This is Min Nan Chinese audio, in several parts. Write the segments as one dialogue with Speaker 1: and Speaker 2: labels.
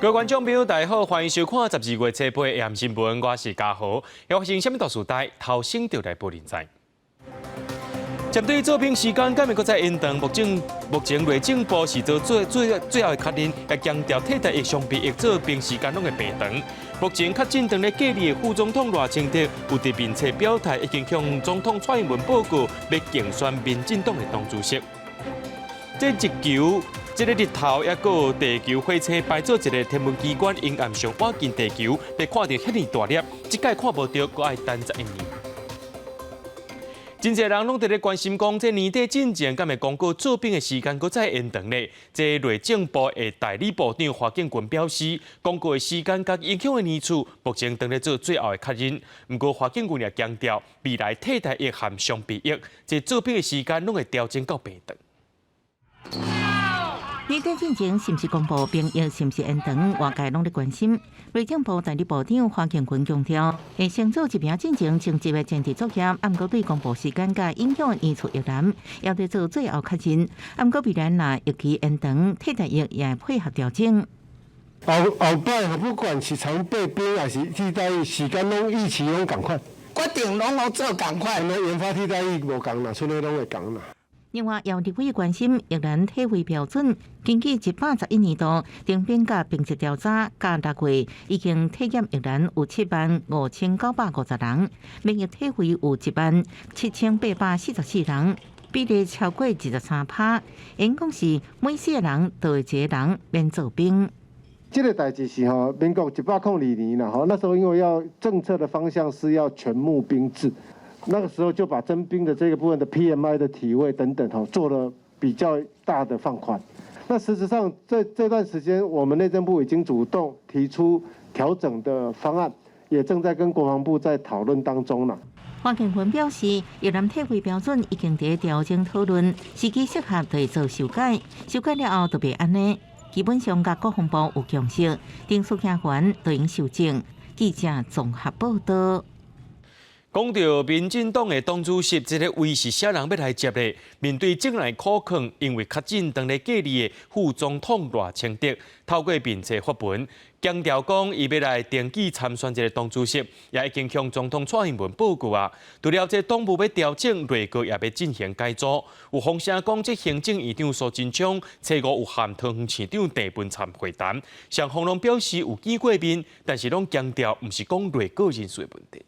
Speaker 1: 各位觀眾朋友，大家好，歡迎收看12月初八的新聞，我是嘉豪。發生啥物大事代，頭先就來報您知。針對做兵時間，敢會閣再延長？目前內政部是做最最最後的確認，也強調替代役、常備役做兵時間攏會排長。目前確診當咧隔離的副總統賴清德有佇面冊表態，已經向總統蔡英文報告，欲競選民進黨的黨主席。這日球，這个日頭，抑閣有地球火星排做一个天文機關，陰暗上倚近地球，被看著遐爾大粒，這擺看無著，閣愛等11年。真濟人攏佇咧關心講，這年底進前敢會公告做兵的時間閣再延長咧？這內政部的代理部長華建群表示，公告的時間佮影響的年次，目前當咧做最後的確認。毋過華建群也強調，未來替代役和常備役，這做兵的時間攏會調整到排長。
Speaker 2: 年底進前是毋是公布兵役，是毋是延長？外界攏咧關心。內政部代理部長華建群強調，會先做一名進前徵集的前置作業，毋過對公布時間佮影響年次役男，猶佇做最後確認。毋過未來若役期延長，替代役也會配合調整。
Speaker 3: 後後擺不管是常備兵還是替代役，時間攏預期攏仝款，
Speaker 4: 決定攏予做仝款。
Speaker 3: 研發替代役無仝啦，剩的攏會仝啦。
Speaker 2: 另外，有立委關心役男體位標準，根據111年度徵兵佮兵役調查，佮6月已經體檢役男有7萬5950人，免疫體位有1萬7844人，比例超過23趴。因講是每四個人就會一個人免做兵。
Speaker 3: 這个代誌是吼，民國102年啦，吼，那時候因為要政策的方向是要全募兵制。那個時候就把徵兵的這個部分的 PMI 的體位等等，吼，做了比較大的放寬。那事實上，這這段時間，我們內政部已經主動提出調整的方案，也正在跟國防部在討論當中了。
Speaker 2: 黃建群表示，役男體位標準已經佇調整討論，時機適合就會做修改，修改了後就袂按呢。基本上佮國防部有共識，定數警員都應修正。記者綜合報道。
Speaker 1: 講到民進黨的黨主席，這个位是啥人欲來接咧？面對眾人苦勸，因為確診當咧隔離的副總統賴清德，透過面冊發文，強調講伊欲來登記參選這个黨主席，也已經向總統蔡英文報告啊。除了這黨務欲調整，內閣也欲進行改組。有風聲講，這行政院長蘇貞昌初五有和桃園市長鄭文燦會談，雙方攏表示有見過面，但是攏強調毋是講內閣人事的問題。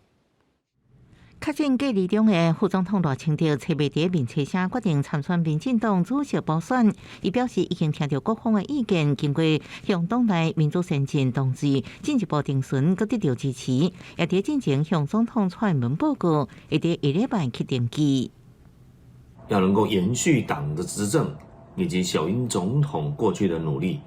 Speaker 2: 確診隔離中的副總統賴清德，初八佇面冊寫決定參選民進黨主席補選。伊表示已經聽著各方的意見，經過向黨內民主先進同志進一步徵詢，閣得著支持，也佇進前向總統蔡英文報告，會佇下禮拜去登記。
Speaker 5: 要能夠延續黨的執政以及小英總統過去的努力，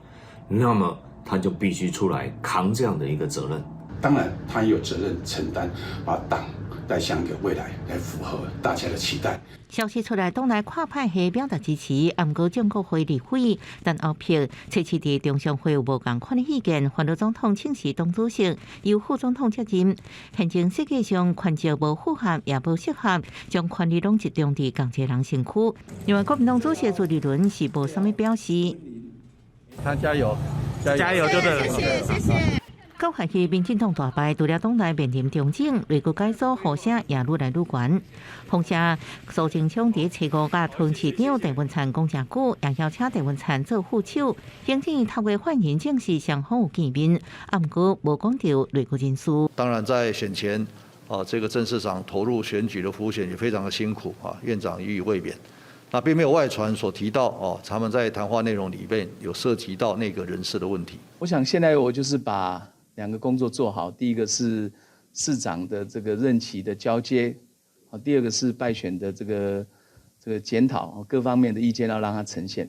Speaker 5: 那麼他就必須出來扛這樣的一個責任。
Speaker 6: 當然，他也有責任承擔，把黨帶向一個未來，來符合大家的期待。
Speaker 2: 消息出來，黨內跨派系表達支持，毋過眾國會立委陳歐珀初七佇中常會有無仝款的意見，煩惱總統請辭黨主席，由副總統接任。現前世界上權責無符合，也無適合將權力攏集中佇仝一個人身軀。另外，國民黨主席朱立倫是無啥物表示。
Speaker 7: 他加油，加油就對了。
Speaker 8: 謝謝，謝謝。
Speaker 2: 九合一民進黨大敗，除了黨內面臨重整，內閣改組呼聲也愈來愈懸。風聲蘇貞昌佇初五佮桃園市長鄭文燦講誠久，也邀請鄭文燦做副手。行政院透過發言證實雙方有見面，毋過無講著內閣人事。
Speaker 9: 當然，在選前啊，這個鄭市長投入選舉的輔選也非常的辛苦啊，院長予以慰勉。那並沒有外傳所提到哦，他們在談話內容裡面有涉及到內閣人事的問題。
Speaker 10: 我想現在我就是把兩個工作做好，第一個是市長的這個任期的交接，第二個是敗選的這個檢討，各方面的意見要讓它呈現。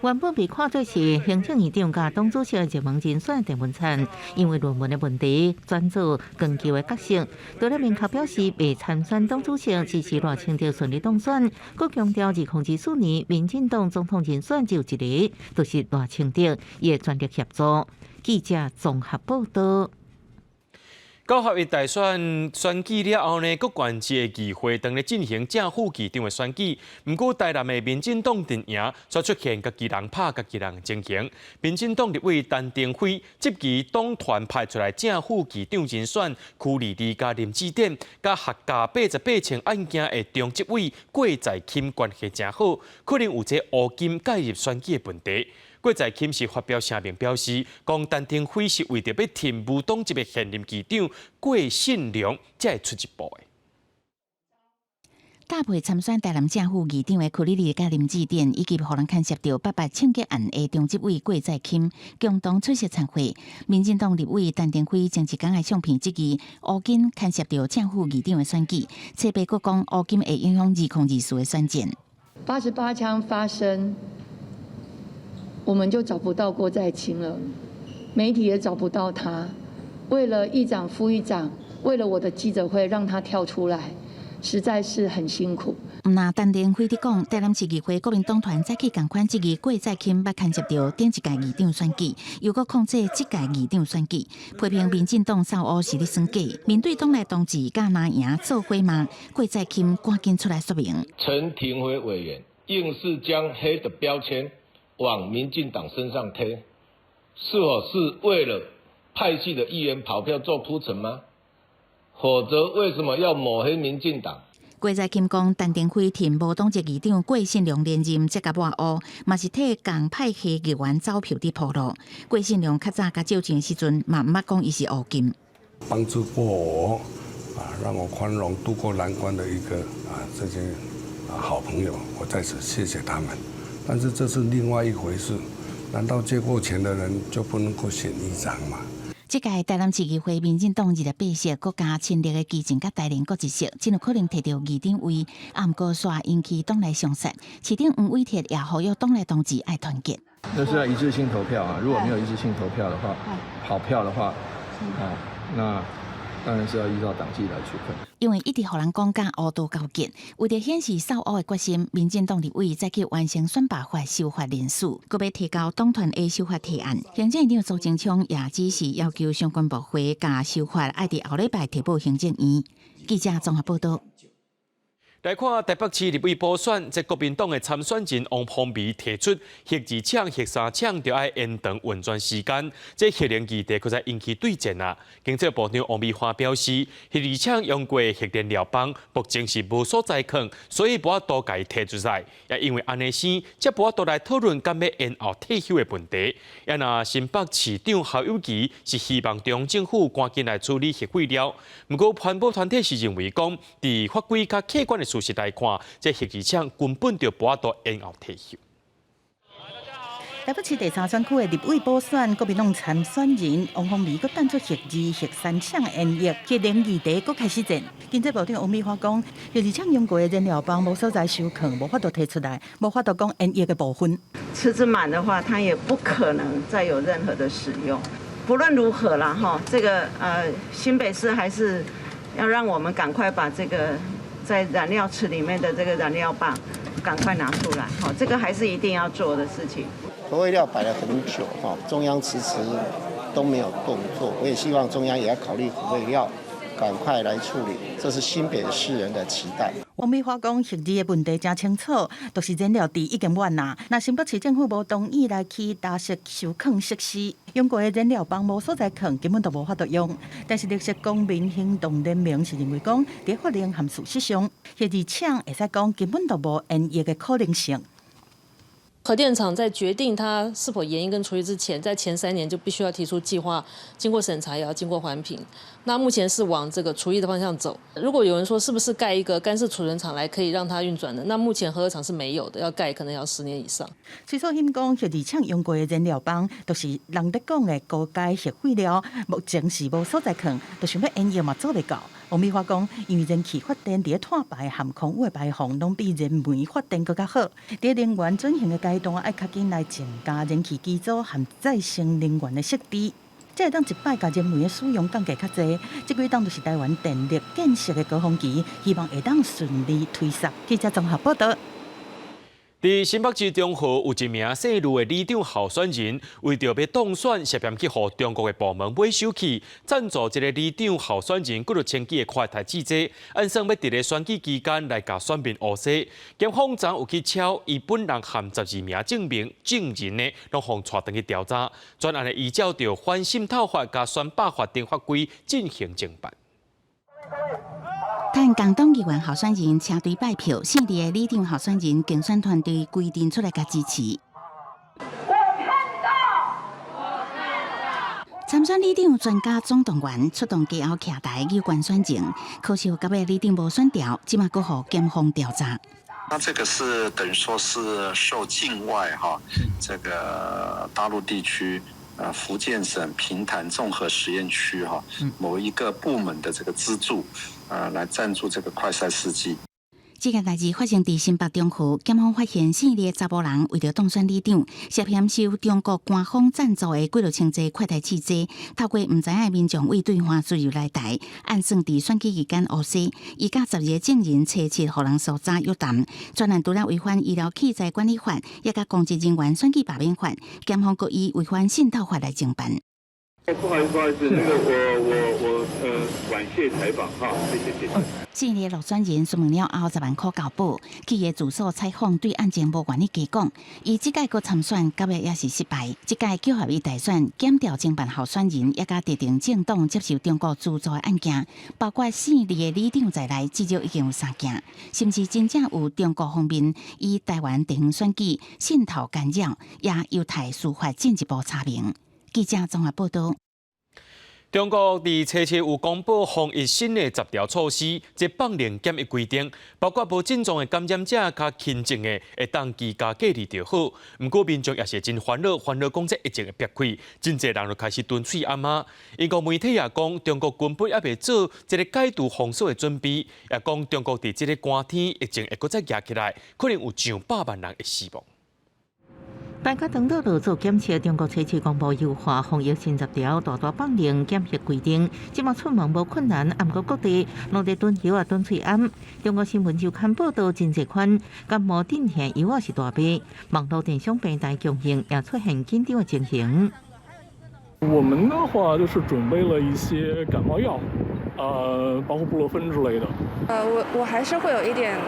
Speaker 2: 原本被看做是行政院長佮黨主席的熱門人選鄭文燦，因為論文的問題轉做扛轎的角色。除了明確表示袂參選黨主席，支持賴清德順利當選，閣強調2024年民進黨總統人選只有一个，就是賴清德，伊會全力協助。記者綜合報道。
Speaker 1: 九合一大選選舉了後呢，各縣市的議會當咧進行正副議長的選舉。毋過台南的民進黨陣營卻出現家己人拍家己人的情形。民進黨立委陳亭妃質疑黨團派出來正副議長人選區莉莉佮林智典，佮客家88槍案件的中執委郭在欽關係誠好，可能有這烏金介入選舉的問題。郭在欽是發表聲明表示，講陳亭妃是為著欲挺無黨籍的現任議長郭信良，才會出這步的。
Speaker 8: 搭配參選台南正副議長的區莉莉佮林智典，以及予人牽涉著88槍擊案的中執委郭在欽，共同出席參會。民進黨立委陳亭妃前一工的相片質疑烏金牽涉著正副議長的選舉，冊白閣講烏金會影響2024的選戰。
Speaker 11: 88槍發生，我們就找不到郭在清了，媒體也找不到他。為了議長、副議長，為了我的記者會，讓他跳出來，實在是很辛苦。
Speaker 8: 那陳亭妃佇講，台南市議會國民黨團早起仝款質疑郭在欽捌牽涉著頂一屆議長選舉，又閣控制這屆議長選舉，批評民進黨掃烏是咧耍假。面對黨內同志佮藍營做伙罵，郭在欽趕緊出來說明。
Speaker 12: 陳亭妃委員硬是將黑的標籤往民進黨身上貼，是否是為了派系的議員跑票做鋪陳嗎？否則為什麼要抹黑民進黨？
Speaker 8: 郭在欽講，陳亭妃挺無黨籍議長郭信良連任，這共抹烏，嘛是替仝派系議員走票佇鋪路。郭信良較早共借錢的時陣，嘛毋捌講伊是烏金。
Speaker 6: 幫助過我啊，讓我寬容度過難關的一個啊，這些好朋友，我在此謝謝他們。但是這是另外一回事，難道借過錢的人就不能夠選議長嗎？
Speaker 8: 這屆台南市議會民進黨28席，閣加親綠的基進佮台聯各一席，真有可能提著議長位。啊，毋過煞引起黨內雙殺，市長黃偉哲也呼籲黨內同志愛團結。
Speaker 7: 那是要一致性投票啊！如果沒有一致性投票的話，跑票的話，啊，那當然是要依照黨紀來處分。
Speaker 8: 因為一直予人講佮烏道勾結，為著顯示掃烏的決心，民進黨立委再去完成選罷法修法聯署，閣欲提交黨團的修法提案。行政院長蘇貞昌也指示要求相關部會共修法愛佇後禮拜提報行政院。記者綜合報道。
Speaker 1: 來看台北市立委補選，這國民黨的參選人王鴻薇提出核二廠、核三廠著愛延長運轉時間，這核能議題閣再引起對戰啊！經濟部長王美花表示，核二廠用過的核燃料棒目前是無所在囥，所以無法度共伊提出來。也因為按呢生，才無法度來討論敢欲延後退休的問題。也若新北市長侯友宜是希望中央政府趕緊來處理核廢料，毋過環保團體是認為講，佇法規佮客觀的事實來看，這核二廠根本就無法度延後退休。
Speaker 13: 台北市第三選區的立委補選，國民黨參選人王鴻薇閣彈出核二、核三廠延役，核能議題閣開始戰。經濟部長王美花講，核二廠用過的燃料棒無所在收囥，無法度提出來，無法度講延役的部分。
Speaker 14: 池子滿的話，它也不可能再有任何的使用。不論如何啦，哈，這個新北市還是要讓我們趕快把這個在燃料池裡面的這個燃料棒趕快拿出來，好，這個還是一定要做的事情。
Speaker 4: 核廢料擺了很久，哈，中央遲遲都沒有動作，我也希望中央也要考慮核廢料，趕快來處理，這是新北市人的期待。
Speaker 13: 王美花講，核二的問題誠清楚，就是燃料池已經滿啦。若新北市政府無同意來起搭設收囥設施，用過的燃料棒無所在囥，根本就無法度用。但是綠色公民行動聯盟是認為講，佇法令和事實上，核二廠會使講根本就無延役的可能性。
Speaker 15: 核電廠在決定它是否延役跟除役之前，在前3年就必須要提出計劃，經過審查，也要經過環評。那目前是往這個除役的方向走。如果有人說是不是蓋一個乾式儲存廠來可以讓它運轉的，那目前核二廠是沒有的，要蓋可能要10年以上。
Speaker 13: 崔素馨講，核二廠用過的燃料棒，就是人咧講的高階核廢料，目前是無所在囥，就想欲延役嘛做袂到。王美花講，因為燃氣發電佇咧碳排和空污的排放，攏比燃煤發電閣較好。佇能源轉型的階段，愛較緊來增加燃氣機組和再生能源的設置，才會當一擺共燃煤的使用降低較濟。這幾冬就是台灣電力建設的高峰期，希望會當順利推捒。記者綜合報道。
Speaker 1: 佇新北市中和有一名姓呂的里長候選人，為著欲當選，涉嫌去予中國的部門買手氣，贊助這个里長候選人幾若千幾的快篩試劑，按算欲佇咧選舉期間來共選民烏洗。檢方昨有去抄伊本人含12名證明證人呢，攏予帶轉去調查。專案會依照著反滲透法佮選罷法等法規進行偵辦。
Speaker 8: 趁共黨議員候選人車隊拜票，姓李的里長候選人競選團隊規陣出來共支持。
Speaker 16: 我看到，我看到。
Speaker 8: 參選里長全家總動員出動街後徛台有關選情，可惜到尾里長無選著，這馬閣予檢方調查。
Speaker 17: 那這個是等於說是受境外哈，這個大陸地區，福建省平潭綜合實驗區哈某一個部門的這個資助，來贊助這個快篩試劑。
Speaker 8: 這件代誌發生佇新北中和，檢方發現姓李的查埔人為著當選里長，涉嫌收中國官方贊助的幾若千劑快篩試劑，透過毋知影的民眾對對岸輸入來台，按算佇選舉期間烏洗，伊佮12個證人初七予人搜查約談，專案除了違反醫療器材管理法，也佮公職人員選舉罷免法，檢方閣以違反滲透法來偵辦。
Speaker 18: 不好意思，不好意思，那個我婉謝採訪哈，謝謝謝謝。
Speaker 8: 姓李落選人詢問了後10萬箍交保，去伊住所採訪，對案情無願意加講。伊這屆閣參選，到尾也是失敗。這屆叫合伊大選檢調偵辦候選人，也佮特定政黨接受中國資助的案件，包括姓李的里長在內，至少已經有三件，甚至真正有中國方面以台灣地方選舉滲透干擾，也有待司法進一步查明。記者綜合報道。
Speaker 1: 中國佇初七有公布防疫新的10條措施，這放寬檢疫規定，包括無症狀的感染者較輕症的，會當居家隔離就好。毋過民眾也是真煩惱，煩惱講這疫情會煏開，真濟人就開始囤喙罨仔。英國媒體也講，中國根本猶未做這个解除封鎖的準備，也講中國佇這个寒天疫情會閣再夯起來，可能有上百萬人會死亡。
Speaker 2: 大家等到做檢測，中國初七公布優化防疫新十條，大大放寬檢疫規定，這馬出門無困難，毋過各地攏佇囤藥啊、囤喙罨。中國新聞週刊報道，真濟款感冒鎮痛藥仔是大賣，網路電商平台供應也出現緊張的情形。
Speaker 19: 我們的話就是準備了一些感冒藥，包括布洛芬之類的。
Speaker 20: 我還是會有一點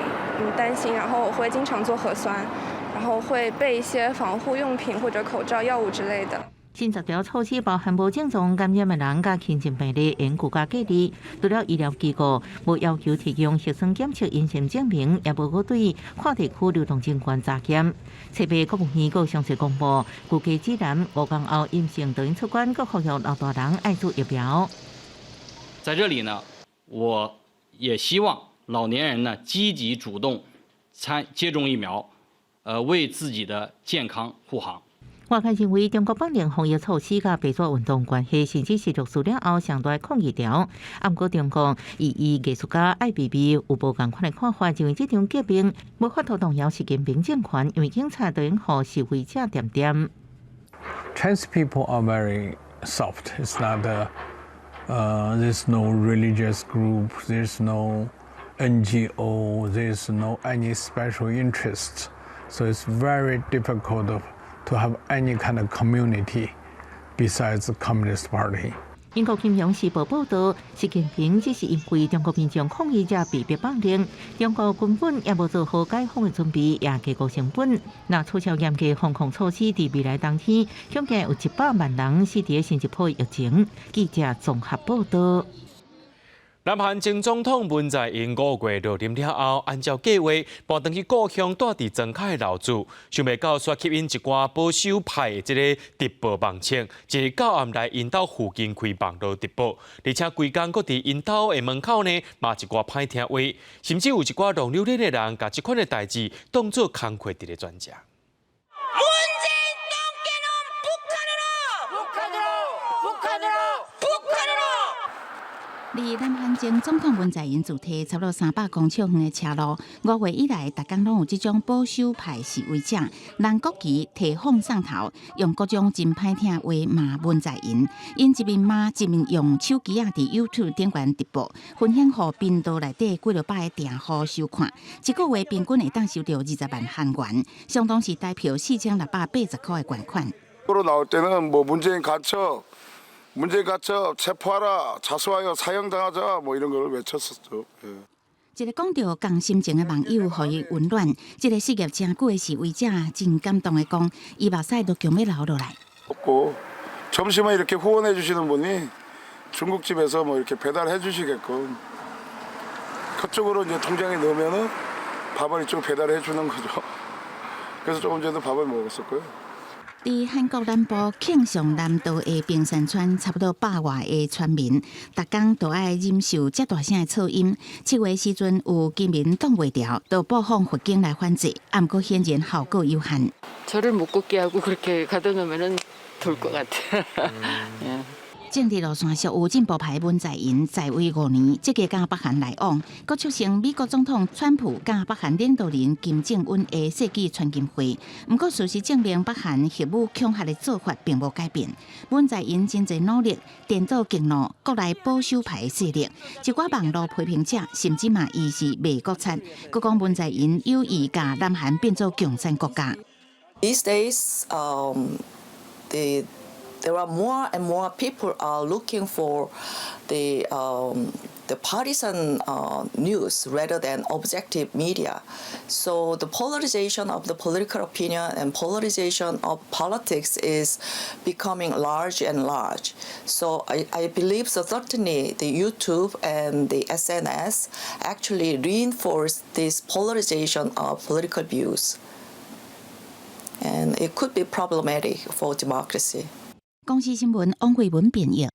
Speaker 20: 擔心，然後我會經常做核酸。然後會備一些防護用品或者口罩、藥物之類的。
Speaker 2: 新十條措施包含無症狀感染的人佮輕症病例，應居家隔離。除了醫療機構無要求提供核酸檢測陰性證明，也無閣對跨地區流動人員查檢。初八國務院閣詳細公布，居家指南5天後陰性就出關，閣呼籲老大人愛注疫苗。
Speaker 21: 在這裡呢，我也希望老年人呢積極主動參接種疫苗。為自己的健康護航。
Speaker 2: 外界認為中國放寬防疫措施佮白紙運動關係，甚至是六四了後上大抗議潮。毋過中國異議藝術家艾未未有無仝款的看法，認為這場革命無法度動搖習近平政權，因為警察都用予示威者恬恬。
Speaker 6: Chinese people are very soft. It's not there's no religious group, there's no NGO, there's no any special interests. So it's very difficult to have any kind of community besides the Communist Party.
Speaker 2: 英國金融時報報導，習近平只是因為中國民眾抗議才被迫放令，中國根本猶無做好解封的準備，也低估成本。若取消嚴格防控措施，佇未來冬天，恐驚有100萬人死佇新一波疫情。記者綜合報導。
Speaker 1: 南韓前總統文在寅5月落任了後，按照計劃搬轉去故鄉，蹛佇莊腳的老厝，想袂到煞吸引一寡保守派的這个直播網衝，一日到暗來𪜶兜附近開網路直播，而且規工閣佇𪜶兜的門口呢，罵一寡歹聽話，甚至有一寡弄榴蓮的人，共這款的代誌當做工課佇咧轉食。
Speaker 16: 문재인
Speaker 8: 佇南韓前總統文在寅住佇差不多300公尺遠的車路，5月以來，逐工攏有這種保守派示威者，拿國旗提放送頭，用各種真歹聽話罵文在寅。𪜶一面罵，一面用手機仔佇 YouTube 頂懸直播，分享予頻道內底幾落百个訂戶收看。一個月平均會當收著20萬韓元，相當是台票4680塊的捐款。
Speaker 3: 나올 때는 뭐 문재인 간첩, 문재인 간첩 체포하라, 자수하여 사형당하자 뭐 이런 걸 외쳤었죠. 예.
Speaker 8: 一個講著仝心情的網友予伊溫暖，這個失業誠久的示威者真感動的講，伊目屎都強欲流落來。
Speaker 3: 없고 점심에 이렇게 후원해 주시는 분이 중국집에서 뭐 이렇게 배달해 주시게끔 그쪽으로 이제 통장에 넣으면은 밥을 이쪽 배달해 주는 거죠. 그래서 조금 전에도 밥을 먹었었고요.
Speaker 8: 佇韓國南部慶尚南道的平山村，差不多百外个村民，逐工都愛忍受遮大聲的噪音。7月時陣有居民擋袂牢，就報訪法警來反制，毋過顯然效果有限。
Speaker 22: 저를 못 걷게 하고 그렇게 가둬놓으면은 돌 것 같아요.
Speaker 8: 政治路線屬有進步派文在寅在位5年，積極佮北韓來往，閣促成美國總統川普佮北韓領導人金正恩的世紀川金會。毋過事實證明，北韓核武恐嚇的做法並無改變。文在寅真濟努力，顛倒激怒國內保守派的勢力，一寡網路批評者甚至罵伊是賣國賊，閣講文在寅有意共南韓變做共產國家。
Speaker 23: These days, there are more and more people are looking for the partisan news rather than objective media. So the polarization of the political opinion and polarization of politics is becoming large and large. So I believe so certainly the YouTube and the SNS actually reinforce this polarization of political views. And it could be problematic for democracy.
Speaker 8: 公視新聞王慧文編譯。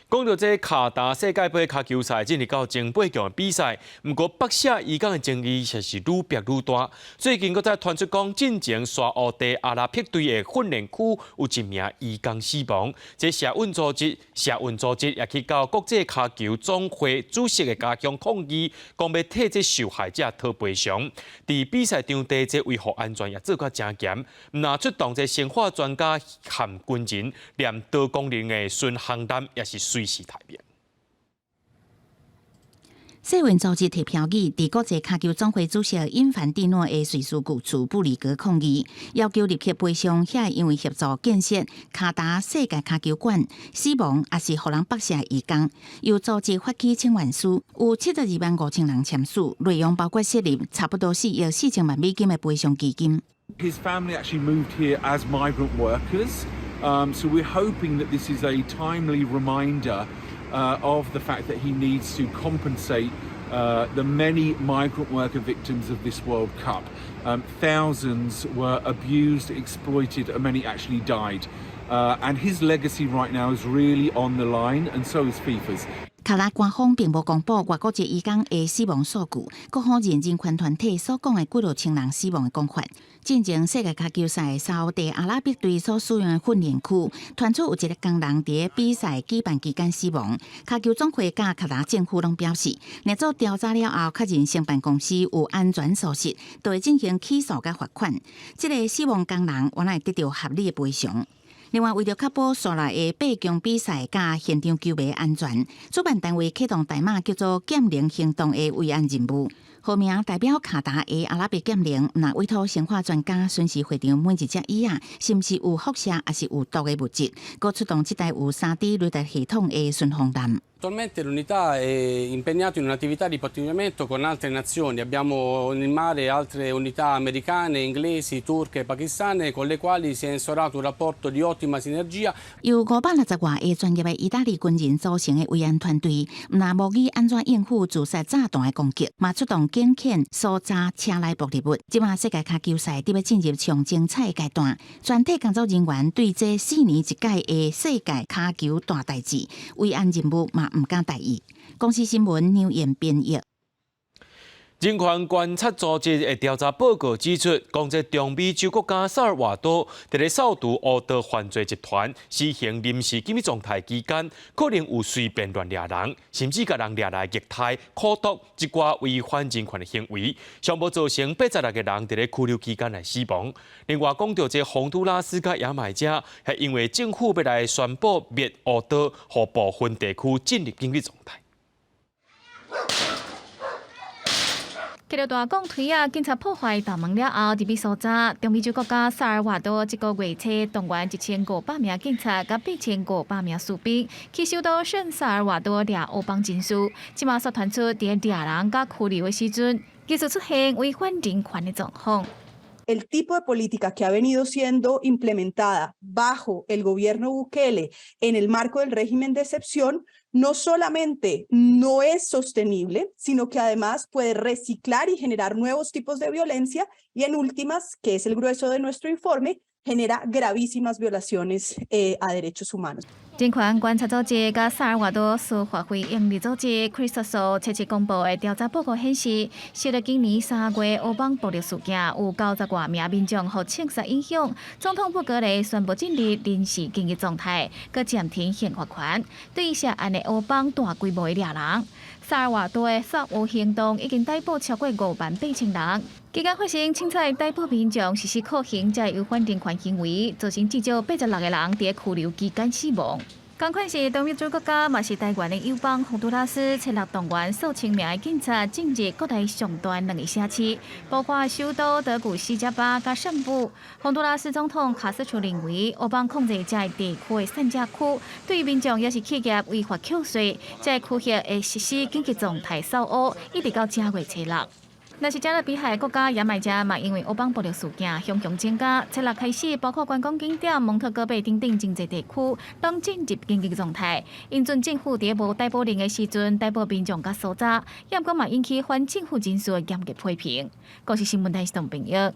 Speaker 1: 講到這卡達世界盃跤球賽進入到前八強的比賽，毋過剝削移工的爭議卻是愈逼愈大。最近閣再傳出講，進前沙烏地阿拉伯隊的訓練區有一名移工死亡。這社運組織、社運組織也去到國際跤球總會主席的家鄉抗議，講欲替這受害者討賠償。佇比賽場地這維護安全也做甲誠嚴，毋但出動這生化專家和軍人，連多功能的巡航艦也是隨時待命。
Speaker 8: 世運組織提標語，佇國際跤球總會主席因凡蒂諾的瑞士舊厝布里格抗議，要求立刻賠償遐因為協助建設卡達世界跤球館死亡，抑是予人剝削移工。由組織發起請願書，有72萬5千人簽署，內容包括設立差不多4億4千萬美金的賠償基金。
Speaker 24: His family actually moved here as migrant workers. So we're hoping that this is a timely reminder of the fact that he needs to compensate the many migrant worker victims of this World Cup. Thousands were abused, exploited, and many actually died. And his legacy right now is really on the line, and so is FIFA's.
Speaker 8: 卡達官方並無公布外國籍移工的死亡數據，閣否認人權團體所講的幾落千人死亡的講法。進前世界跤球賽沙烏地阿拉伯隊所使用的訓練區，傳出有一个工人佇比賽舉辦期間死亡。跤球總會佮卡達政府攏表示，若做調查了後，確認承辦公司有安全疏失，就會進行起訴佮罰款。這个死亡工人原來會得著合理的賠償。另外，為著確保紲來的八強比賽佮現場球迷安全，主辦單位啟動代碼叫做“劍靈行動”的維安任務。號名代表卡達的阿拉伯劍靈，若委託生化專家巡視會場每一隻椅仔，是毋是有輻射，抑是有毒的物質，閣出動這台有3D 雷達系統的巡防艦。
Speaker 25: Attualmente l'unità è impegnata in un'attività di pattugliamento con altre nazioni. Abbiamo nel mare altre unità americane, inglesi, turche e pakistane con le quali si è instaurato un rapporto di ottima sinergia.
Speaker 8: 由560外个專業的意大利軍人組成的維安團隊，毋但模擬按怎應付自殺炸彈的攻擊，嘛出動警犬搜查車內爆裂物。這馬世界跤球賽佇欲進入上精彩的階段，全體工作人員對這4年一屆的世界跤球大代誌，維安任務嘛毋敢大意。公視新聞梁燕編譯。
Speaker 1: 人權觀察組織的調查報告指出，講這中美洲國家薩爾瓦多佇咧掃除烏道犯罪集團施行臨時緊急狀態期間，可能有隨便亂掠人，甚至共人掠來虐待、苦毒，這寡違反人權的行為，上無造成86個人佇咧拘留期間來死亡。另外，講著這洪都拉斯佮牙買加，係因為政府欲來宣布滅烏道，予部分地區進入緊急狀態。
Speaker 5: 去著大講推仔，警察破壞大門了後，入去搜查中美洲國家薩爾瓦多，這個月初動員1500名警察佮8500名士兵去首都聖薩爾瓦多掠烏幫人士。這馬煞傳出佇掠人佮拘留的時陣，疑似出現違反人權的狀況。
Speaker 9: El tipo de política que ha venido siendo implementada bajo el gobierno Bukele en el marco del régimen de excepción no solamente no es sostenible, sino que además puede reciclar y generar nuevos tipos de violencia y, en últimas, que es el grueso de nuestro informe, genera gravísimas violaciones a derechos humanos.
Speaker 5: 人權觀察組織佮薩爾瓦多司法非營利組織 Cristosal 七日公布的調查報告顯示，受到今年3月烏幫暴力事件，有90外名民眾予槍殺影響。總統布格雷宣布進入臨時緊急狀態，閣暫停憲法權，對涉案的烏幫大規模的掠人。薩爾瓦多的掃烏行動已經逮捕超過5萬8千人。期間發生凊彩逮捕民眾、實施酷刑，這違反人權行為，造成至少86個人佇拘留期間死亡。仝款是中美洲國家，嘛是台灣的友邦洪都拉斯，七日動員數千名的警察進入國內上大兩个城市，包括首都德古西加巴佮聖布。洪都拉斯總統卡斯楚認為，烏幫控制這个地區的散者區，對民眾抑是企業違法扣稅，這个區域會實施緊急狀態掃烏，一直到正月初六。若是加勒比海國家牙買加嘛，因為烏幫暴力事件雄雄增加，七日開始，包括觀光景點蒙特哥貝等等真濟地區，攏進入緊急狀態。允准政府佇無逮捕令的時陣逮捕民眾佮搜查，猶過嘛引起反政府人士的嚴格批評。公視新聞台是董朋友。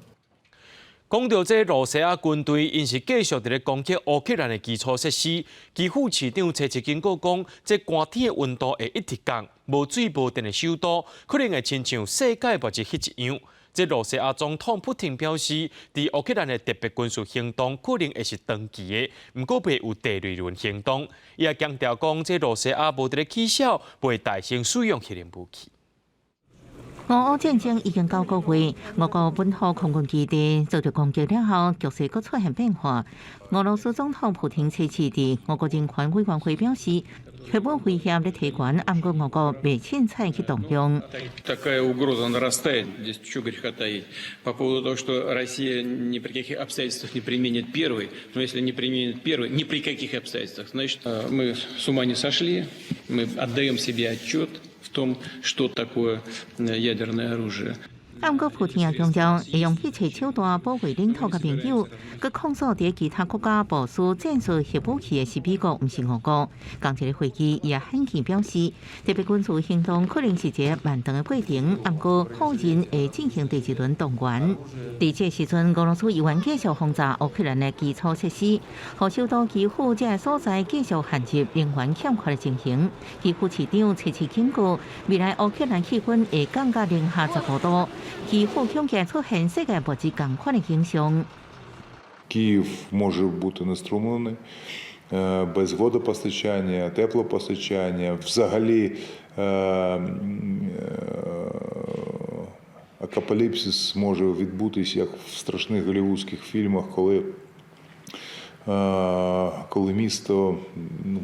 Speaker 1: 講著這露西亞軍隊，𪜶是繼續佇咧攻擊烏克蘭的基礎設施。基輔市長初七警告講，這寒天的溫度會一直降，無水無電的首都可能會親像世界末日彼一樣。這露西亞總統普廷表示，佇烏克蘭的特別軍事行動可能會是長期的，毋過袂有第二輪行動。伊也強調講，這露西亞無佇咧起痟，袂大聲使用核能武器。
Speaker 2: 俄烏戰爭已經9個月，俄國本土空軍基地遭著攻擊了後，局勢閣出現變化。俄羅斯總統普廷初七佇俄國人權委員會表示，核武威脅咧提懸，毋過俄國袂凊彩去動用。
Speaker 10: Такая угроза нарастает, здесь чего греха таить. По поводу того, что Россия ни при каких обстоятельствах не применит первый, но если не применит первый, ни при каких обстоятельствах, значит, мы с ума не сошли, мы отдаем себе отчет в том, что такое ядерное оружие.
Speaker 2: 毋過普廷也強調，會用一切手段保衛領土佮盟友，閣控訴佇其他國家部署戰術核武器的是美國，毋是俄國。仝一个會議，伊也罕見表示，特別軍事行動可能是一个漫長的過程，毋過否認會進行第二輪動員。佇這時陣，俄羅斯猶原繼續轟炸烏克蘭的基礎設施，予首都基輔這个所在繼續陷入能源欠缺的情形。基輔市長初七警告，未來烏克蘭氣溫會降到零下15度。基輔恐驚出現世界末日仝款的景象。
Speaker 11: Київ може бути знеструмлений, без водопостачання, теплопостачання. Взагалі апокаліпсис може відбутись, як в страшних голлівудських фільмах, коли місто, ну,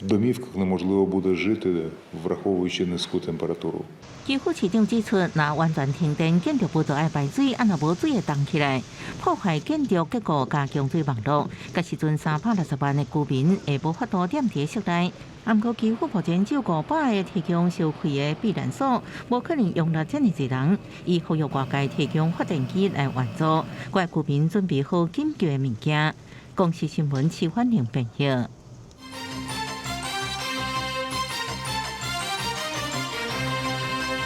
Speaker 11: в домівках неможливо буде жити, враховуючи низьку температуру.
Speaker 2: 基輔市長指出，若完全停電，建築物就愛排水，啊若無水會凍起來，破壞建築結構佮供水網路。彼時陣360萬的居民會無法度踮佇室內。毋過基輔目前只有500个提供燒開的避難所，無可能容納遮爾濟人。伊呼籲外界提供發電機來援助，閣愛居民準備好緊急的物件。公視新聞齊歡玲編譯。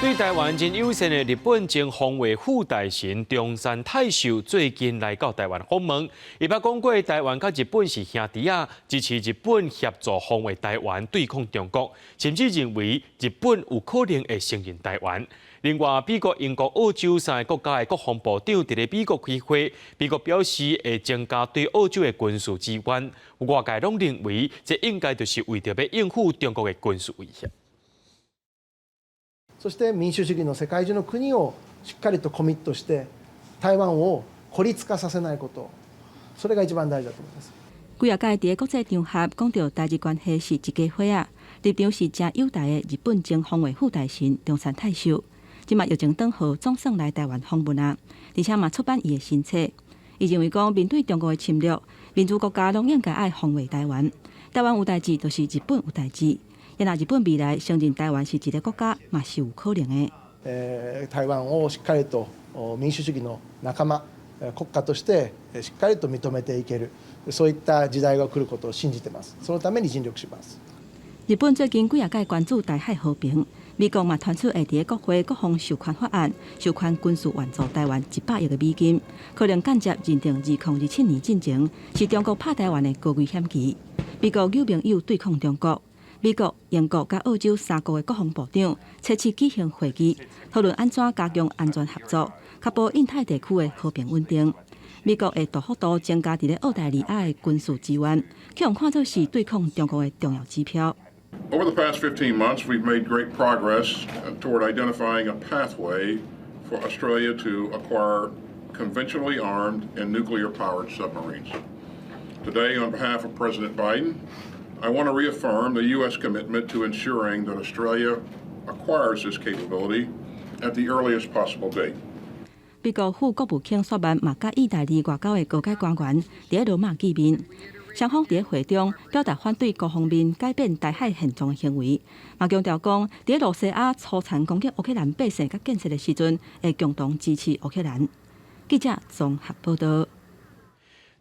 Speaker 1: 對台灣真友善的日本前防衛副大臣中山泰秀最近來到台灣訪問，伊捌講過台灣佮日本是兄弟仔，支持日本協助防衛台灣對抗中國，甚至認為日本有可能會承認台灣。另外，美國、英國、澳洲三个國家的國防部長佇咧美國開會，美國表示會增加對澳洲的軍事支援。外界攏認為，這應該就是為著欲應付中國的軍事威脅。
Speaker 4: そして民主主義の世界中の國をしっかりとコミットして台灣を孤立化させないこと，それが一番大事だと思います。
Speaker 7: 幾若擺佇咧國際場合講著台日關係是一家伙仔，立場是誠友台的日本前防衛副大臣中山泰秀，這馬疫情轉好，總算來台灣訪問啊，而且嘛出版伊的新冊。伊認為講面對中國的侵略，民主國家攏應該愛防衛台灣。台灣有代誌，就是日本有代誌。若日本未來承認台灣是一个國家，嘛是有可能的。
Speaker 4: 台灣をしっかりと民主主義の仲間國家としてしっかりと認めていける、そういった時代が來ることを信じてます。そのために盡力します。
Speaker 7: 日本最近幾若擺關注台海和平，美國嘛傳出會佇咧國會國防授權法案，授權軍事援助台灣100億个美金，可能間接認定2027年進前是中國拍台灣的高危險期。美國有盟友對抗中國。美國、英國佮澳洲三國的國防部長初七舉行會議，討論按怎加強安全合作，確保印太地區的和平穩定。美國會大幅度增加佇咧澳大利亞的軍事支援，予人看做是對抗中國的重要指標。
Speaker 12: Over the past 15 months, we've made great progress toward identifying a pathway for Australia to acquire conventionally armed and nuclear-powered submarines. Today, on behalf of President Biden, I want to reaffirm the U.S. commitment to ensuring that Australia acquires this capability at the earliest possible date.
Speaker 7: 美國副國務卿雪曼嘛佮意大利外交的高階官員佇咧羅馬見面，雙方佇咧會中表達反對各方面改變台海現狀的行為，嘛強調講佇咧露西亞粗殘攻擊烏克蘭百姓佮建設的時陣，會共同支持烏克蘭。記者綜合報道。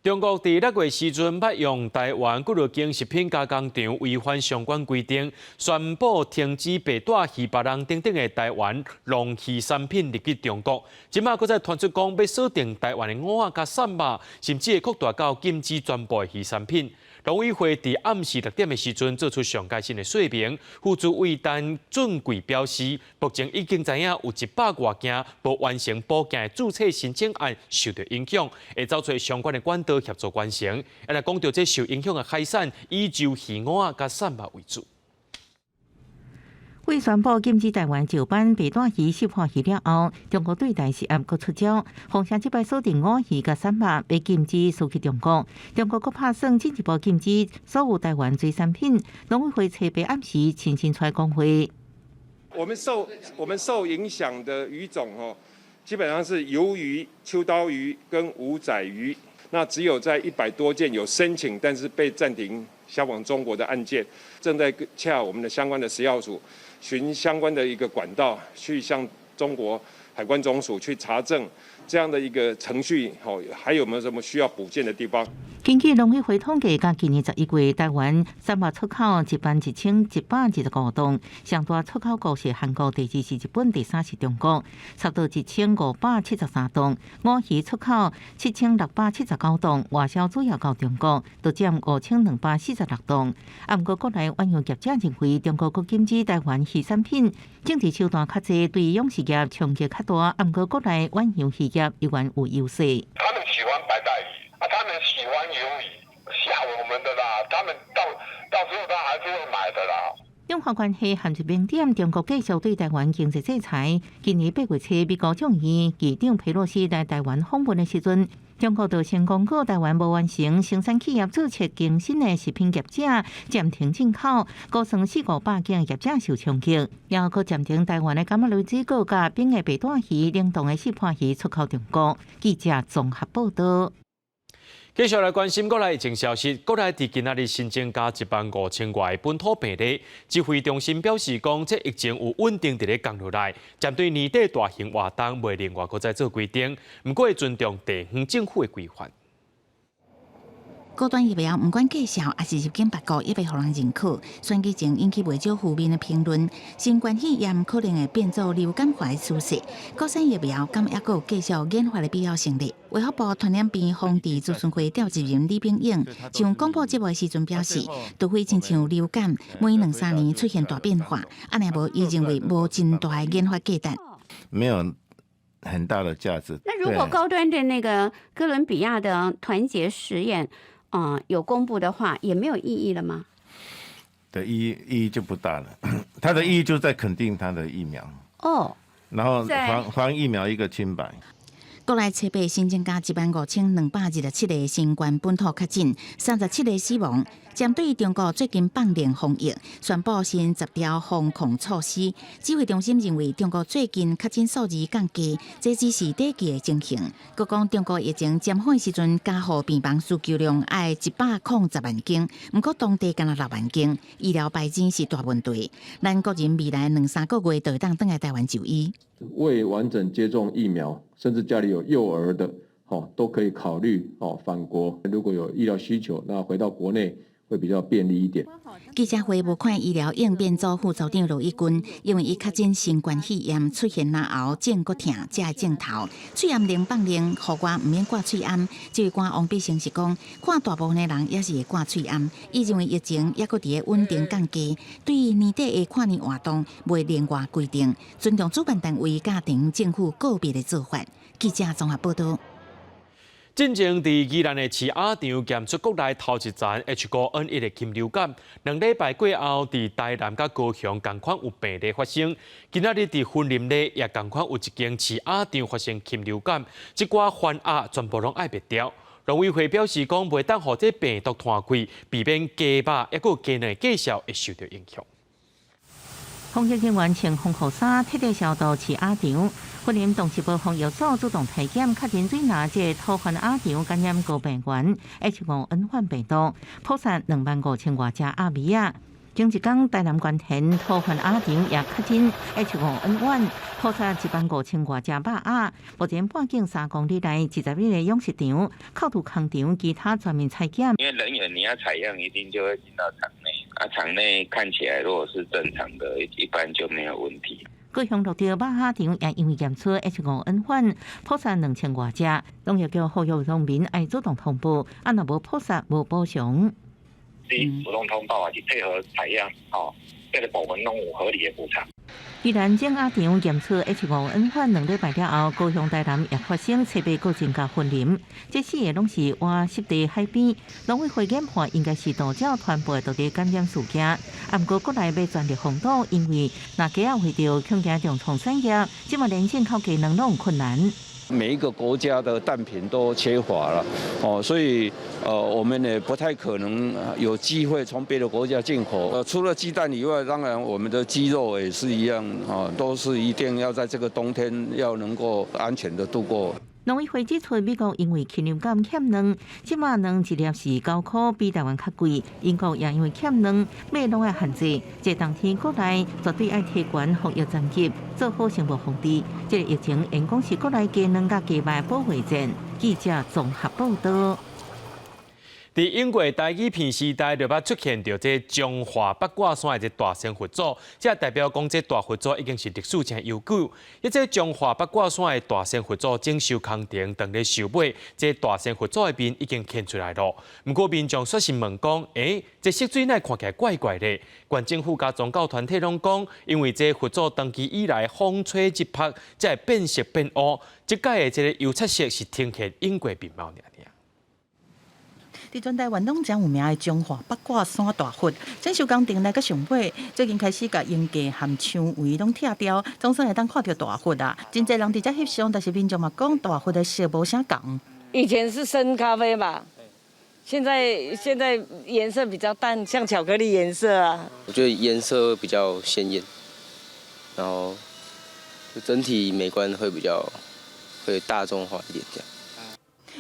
Speaker 1: 中國佇6月時陣，捌用台灣幾落間食品加工廠違反相關規定，宣布停止白帶魚腹囊等等的台灣龍魚產品入去中國。這馬閣再傳出講欲鎖定台灣的蚵仔佮鱔肉，甚至會擴大到禁止全部的魚產品。農委會佇暗時6點的時陣做出上蓋新的說明，副主委陳俊貴表示，目前已經知影有100外件無完成補件的註冊申請案受著影響，會找揣相關的管道協助完成。啊，若講著這受影響的海產，以就魚蚵仔佮鱔肉為主。
Speaker 2: 為宣布禁止台灣石斑白帶魚濕化魚了後，中國對台施壓閣出招，風聲這擺鎖定烏魚佮鱔肉，欲禁止輸去中國。中國閣拍算進一步禁止所有台灣水產品。農委會初八暗時親身出來講話。
Speaker 14: 我們受影響的魚種哦，基本上是魷魚、秋刀魚跟午仔魚。那只有在100多件有申請，但是被暫停銷往中國的案件，正在洽我們的相關的食藥署，循相關的一個管道去向中國海關總署去查證這樣的一個程序，吼，還有沒有什麼需要補件的地方？
Speaker 2: 根據農委會統計，佮今年11月，台灣鱔肉出口11,125噸，上大出口國是韓國，第二是日本，第三是中國，差不多1573噸。烏魚出口7679噸，外銷主要到中國，都佔5246噸。啊，毋過國內遠洋業者認為，中國閣禁止台灣魚產品，政治手段較濟，對養殖業衝擊較大。啊，毋過國內遠洋漁業依然有優勢。
Speaker 15: 他們喜歡白帶魚啊，他們喜歡魷魚，嚇我們的啦。他們到時候他還是會買的啦。
Speaker 2: 兩岸關係陷入冰點，中國繼續對台灣經濟制裁。今年8月初，美國眾議院議長佩洛西來台灣訪問的時陣，中國就先公告台灣無完成生產企業註冊更新的食品業者暫停進口，高層四五百間業者受衝擊，然後閣暫停台灣的柑仔類水果佮冰的白帶魚、冷凍的濕破魚出口中國。記者綜合報道。
Speaker 1: 繼續來關心國內疫情消息，國內佇今仔日新增加1萬5千外本土病例。指揮中心表示講，這疫情有穩定佇咧降落來，針對年底大型活動，袂另外閣再做規定，毋過會尊重地方政府的規範。
Speaker 8: 高端疫苗毋管價數，抑是入境別國，猶未予人認可。選舉前引起袂少負面的評論。新冠肺炎可能會變做流感化的趨勢。國產疫苗敢猶閣有繼續研發的必要性咧？衛福部傳染病防治諮詢會召集人李炳勇上廣播節目的時陣表示，除非親像流感，每兩三年出現大變化，按呢無伊認為無真大的研發價值。
Speaker 13: 沒有很大的價值。
Speaker 17: 那如果高端的那個哥倫比亞的團結實驗，有公布的話，也沒有意義了嗎？
Speaker 13: 的意義就不大了。它的意義就在肯定它的疫苗。然後還疫苗一個清白。
Speaker 8: 國內初八新增加15,227個新冠本土確診，37個死亡。針對中國最近放冗防疫，宣布新10條防控措施。指揮中心認為，中國最近確診數字降低，這只是短期的情形。閣講中國疫情漸緩時陣，加護病房需求量愛110萬間，毋過當地干焦6萬間，醫療排擠是大問題。咱國人未來兩三個月就會當轉來台灣就醫。
Speaker 18: 未完整接種疫苗，甚至家裡有幼兒的，都可以考慮哦返國。如果有醫療需求，那回到國內會比較便利一點。
Speaker 8: 記者會無看醫療應變組副組長羅一鈞，因為伊確診新冠肺炎，出現咽喉症閣疼，才會症頭。喙罨令放冗，予我毋免掛喙罨。這位官王必勝是講，看大部分的人也是會掛喙罨。伊認為疫情猶閣佇咧穩定降低，對於年底的跨年活動袂另外規定，尊重主辦單位佮地方政府個別的做法。記者綜合報道。
Speaker 1: 進前佇宜蘭的飼鴨場檢出國內頭一層 H5N1的禽流感，2禮拜過後，佇台南佮高雄仝款有病例發生。今仔日佇雲林咧也仝款有一間飼鴨場發生禽流感，這寡番鴨全部攏愛滅掉。農委會表示講，袂當予這病毒傳開，避免雞肉抑閣雞卵的價數會受著影響。
Speaker 2: 防疫人員穿防護衫，徹底消毒飼鴨場。雲林動植物防疫所主動體檢，確認瑞拿這土番鴨場感染高病原 H5N1 病毒，撲殺25,000外隻鴨米仔。前一工台南關田土番鴨場也確診 H5N1，撲殺15,000外隻肉鴨。目前半徑3公里內21個養殖場、扣除空場，其他全面採檢。
Speaker 19: 因為人員你要採樣，一定就會進到場內。啊，場內看起來如果是正常的，一般就沒有問題。
Speaker 2: 高雄鹿著肉鴨場也因為驗出 H5N1，撲殺2000外隻。農業局呼籲農民愛主動通報，啊若無撲殺無補償。
Speaker 15: 主動通報啊，去配合採樣，哦，這個部分攏有合理的補償。
Speaker 2: 宜蘭種鴨場檢出 H5N1 2禮拜了後，高雄、台南也發生初八閣增加雲林，這四个攏是活濕地海邊。農委會研判應該是渡鳥傳播的獨特感染事件。啊，毋過國內欲全力防堵，因為若雞仔為著恐驚重創產業，這馬連進口雞卵攏有困難。
Speaker 20: 每一個國家的蛋品都缺乏了，哦，所以我們也不太可能有機會從別的國家進口。除了雞蛋以外，當然我們的雞肉也是一樣，啊，都是一定要在這個冬天要能夠安全的度過。
Speaker 2: 農委會指出，美國因為禽流感欠卵，這馬卵一粒是9箍，比台灣較貴。英國也因為欠卵，買攏愛限制。這冬天國內絕對愛提懸防疫層級，做好生物防治。這個疫情會講是國內雞卵佮雞肉保衛戰。記者綜合報道。
Speaker 1: 佇英國台語片時代就捌出現著這彰化八卦山的這大仙佛祖，這代表講這大佛祖已經是歷史真悠久。彼這彰化八卦山的大仙佛祖整修工程當咧收尾，這大仙佛祖的面已經顯出來囉。毋過民眾煞是問講，欸，這色水哪看起來怪怪的？縣政府佮宗教團體攏講，因為這佛祖長期以來風吹日曝，才會變色變烏。這擺的這个油漆色是呈現英國面貌爾爾。
Speaker 26: 佇全台灣攏誠有名的彰化八卦山大佛，整修工程來到上尾，最近開始共鷹架和牆圍攏拆掉，總算會當看著大佛啊！真濟人佇遮翕相，但是民眾嘛講大佛的色無啥仝。
Speaker 22: 以前是深咖啡吧，現在顏色比較淡，像巧克力顏色啊。
Speaker 27: 我覺得顏色比較鮮豔，然後整體美觀會比較會大眾化一點這樣。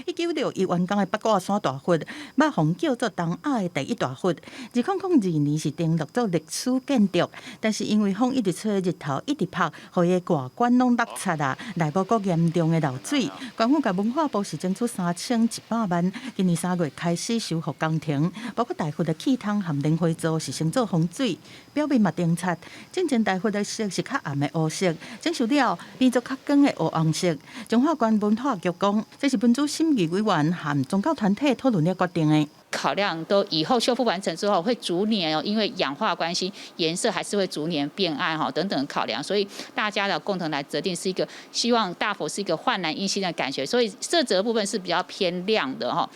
Speaker 26: 1961完工的八卦山大佛，嘛予叫做東亞的第一大佛。2002年是登錄做歷史建築，但是因為風一直吹，日頭一直曬，予伊的外觀攏落漆啊，內部閣嚴重的漏水。縣府佮文化部是爭取3100萬，今年3月開始修復工程，包括大佛的氣窗和蓮花座是先做防水，表面嘛釘漆。進前大佛的色是較暗的烏色，整修了變做較光的烏紅色。彰化縣文化局講，這是文資審議委員和宗教團體討論了決定的。
Speaker 3: 考量都以後修復完成之後，會逐年哦，因為氧化關係，顏色還是會逐年變暗哈，等等考量，所以大家的共同來擇定是一個希望大佛是一個煥然一新的感覺，所以色澤部分是比較偏亮的哈。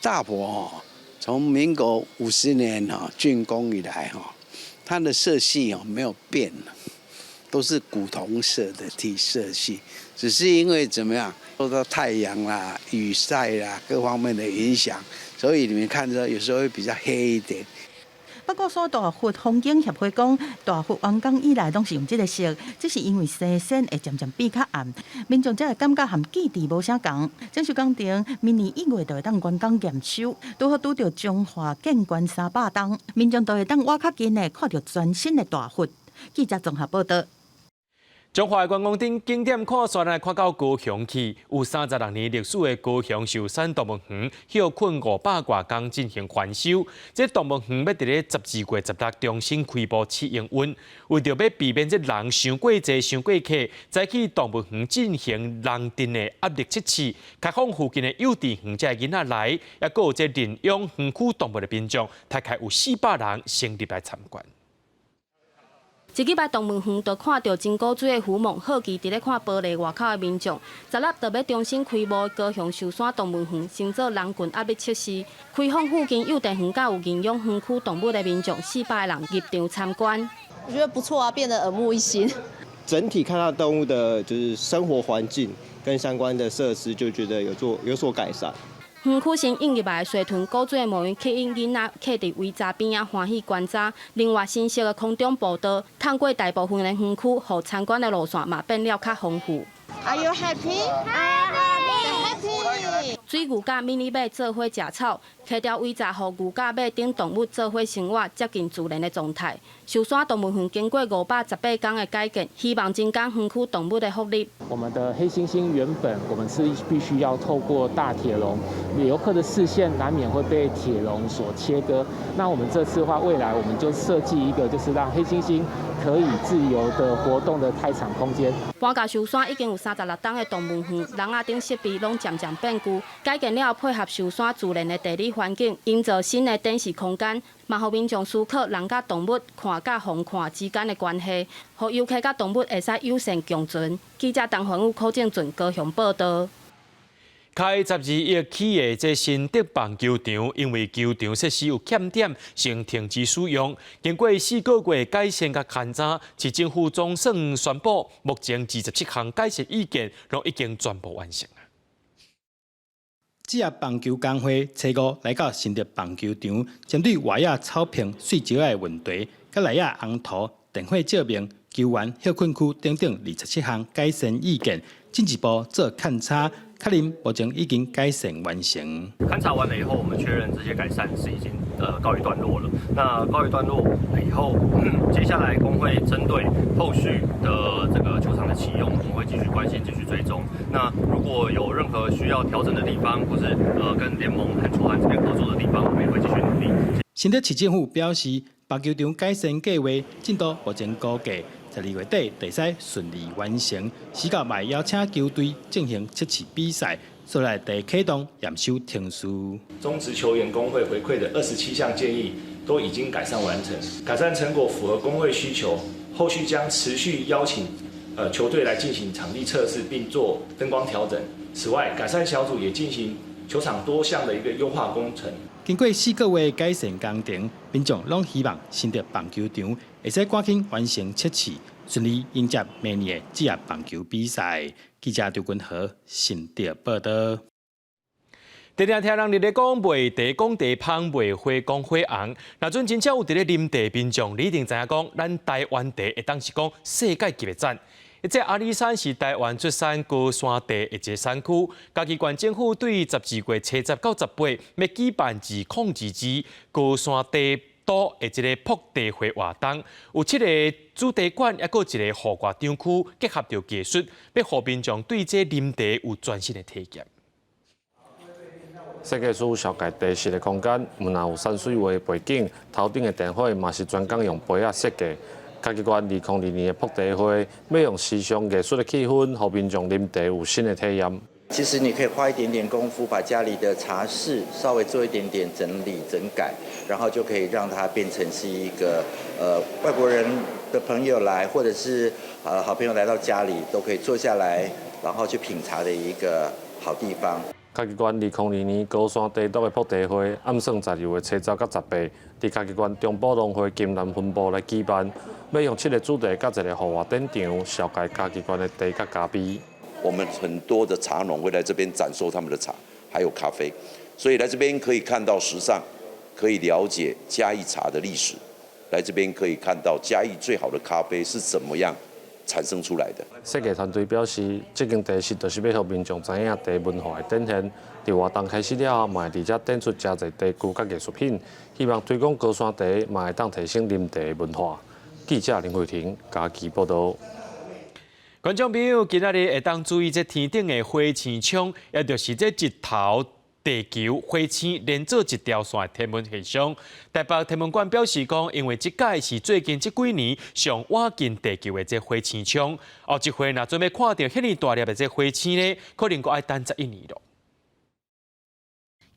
Speaker 6: 大佛哦，從民國50年哈竣工以來哈，它的色系哦沒有變，都是古銅色的體色系，只是因為怎麼樣受到太陽啦、雨曬啦各方面的影響。所以你們看着有時候會比較黑一點。
Speaker 26: 八卦山大佛風景協會講，大佛完工以來攏是用這個色，只是因為生鉎會漸漸變較暗，民眾才會感覺和記憶無啥仝。整修工程明年1月就會當完工驗收，拄好拄著彰化建關300冬，民眾就會當倚較近的看著全新的大佛。記者綜合報道。
Speaker 1: 彰化觀光頂景點看煞來看到高雄去，有36年歷史的高雄壽山動物園歇睏500外工進行翻修。這動物園欲佇咧12月16重新開幕試營運，為著欲避免這人傷過濟、傷過客，採去動物園進行人陣的壓力測試，開放附近的幼稚園這囡仔來，抑閣有這認養園區動物的民眾，大概有400人先入來參觀。
Speaker 16: 一入來動物園，就看著真古錐的虎猛，好奇佇咧看玻璃外口的民眾。16就欲重新開幕的高雄壽山動物園，先做人群壓力測試，開放附近幼稚園佮有認養園區動物的民眾400人入場參觀。
Speaker 21: 我覺得不錯啊，變得耳目一新。
Speaker 23: 整體看到動物的，就是生活環境跟相關的設施，就覺得有做有所改善。
Speaker 16: 園區新引入來的水豚古錐的模樣，吸引囡仔徛佇圍柵邊仔歡喜觀察。另外，新設的空中步道，透過大部分的園區，予參觀的路線嘛變了較豐富。
Speaker 24: Are you happy? I am happy.
Speaker 16: 水牛佮迷你馬做伙食草，拆掉圍柵，予牛佮馬等動物做伙生活，接近自然的狀態。壽山動物園經過518工的改建，希望增加園區動物的福利。
Speaker 25: 我們的黑猩猩原本我們是必須要透過大鐵籠，遊客的視線難免會被鐵籠所切割。那我們這次的話，未來我們就設計一個，就是讓黑猩猩可以自由的活動的開敞空間。
Speaker 16: 搬到壽山已經有36冬的動物園，籠仔頂設備攏漸漸變舊，改建了後配合壽山自然的地理環境，營造新的展示空間，嘛予民眾思考人佮動物看佮予看之間的關係，予遊客佮動物會使友善共存。記者陳環宇、柯正俊高雄報道。
Speaker 1: 開12億起的這新竹棒球場，因為球場設施有欠點，先停止使用。經過4個月改善佮勘查，市政府總算宣布，目前27項改善意見攏已經全部完成。
Speaker 28: 職業棒球工會初五來到新竹棒球場，針對外野草坪碎石仔的問題，佮內野紅塗、電火照明、球員歇睏區等等27項改善意見，進一步做勘查，確認目前已經改善完成。
Speaker 29: 勘查完了以後，我們確認這些改善是已經告一段落了。那告一段落以後，接下來工會針對後續的這個球場的啟用，我們會繼續關心、繼續追蹤。那如果有任何需要調整的地方，或是跟聯盟和球團這邊合作的地方，我們也會繼續努力。
Speaker 28: 新竹市政府表示，棒球場改善計劃進度目前估計12月底會使順利完成，時到嘛邀請球隊進行測試比賽，煞來會啟動驗收程序。
Speaker 30: 中職球員工會回饋的27項建議都已經改善完成，改善成果符合工會需求，後續將持續邀請球隊來進行場地測試並做燈光調整。此外，改善小組也進行球場多項的一個優化工程。
Speaker 28: 經過4個月改善工程，民眾攏希望新竹棒球場會使趕緊完成測試，順利迎接明年的職業棒球比賽。記者張君和新竹報道。
Speaker 1: 常常聽人佇咧講賣茶講茶芳，賣花講花紅。若準真正有佇咧啉茶民眾，你一定知影講，咱台灣茶會當是講世界級的讚。這阿里山是台灣出產高山茶的一個產區，嘉義縣政府對12月初10到18欲舉辦2022高山茶都的這個曝茶會活動，有七個主題館，抑閣一個戶外展區，結合著藝術，欲予民眾對這啉茶有全新的體驗。
Speaker 4: 設計師紹介茶室的空間，毋但有山水畫的背景，頭頂的電火嘛是專工用杯仔設計。嘉義縣2022的曝茶會，欲用時尚藝術的氣氛，予民眾啉茶有新的體驗。
Speaker 5: 其實你可以花一點點功夫，把家裡的茶室稍微做一點點整理整改，然後就可以讓它變成是一個外國人的朋友來，或者是好朋友來到家裡都可以坐下來，然後去品茶的一個好地方。
Speaker 4: 嘉義縣2022高山茶都的曝茶會，暗算12月初10到18，佇嘉義縣中埔農會金南分部來舉辦，欲用七个主題佮一个戶外展場，紹介嘉義縣的茶佮咖啡。
Speaker 7: 我們很多的茶農會來這邊展售他們的茶，還有咖啡，所以來這邊可以看到時尚，可以了解嘉義茶的歷史，來這邊可以看到嘉義最好的咖啡是怎麼樣產生出來的。
Speaker 4: 設計團隊表示，這間茶室就是欲予民眾知影茶文化的展現。佇活動開始了後，嘛會佇遮展出誠濟茶具佮藝術品，希望推廣高山茶，嘛會當提升啉茶的文化。記者林慧婷嘉義報導。
Speaker 1: 觀眾朋友，今仔日會當注意這天頂的火星衝，也就是這日頭、地球、火星連做一條線的天文現象。台北天文館表示講，因為這擺是最近這幾年上倚近地球的這火星衝，後一回若準備看著遐爾大粒的這火星呢，可能閣愛等11年咯。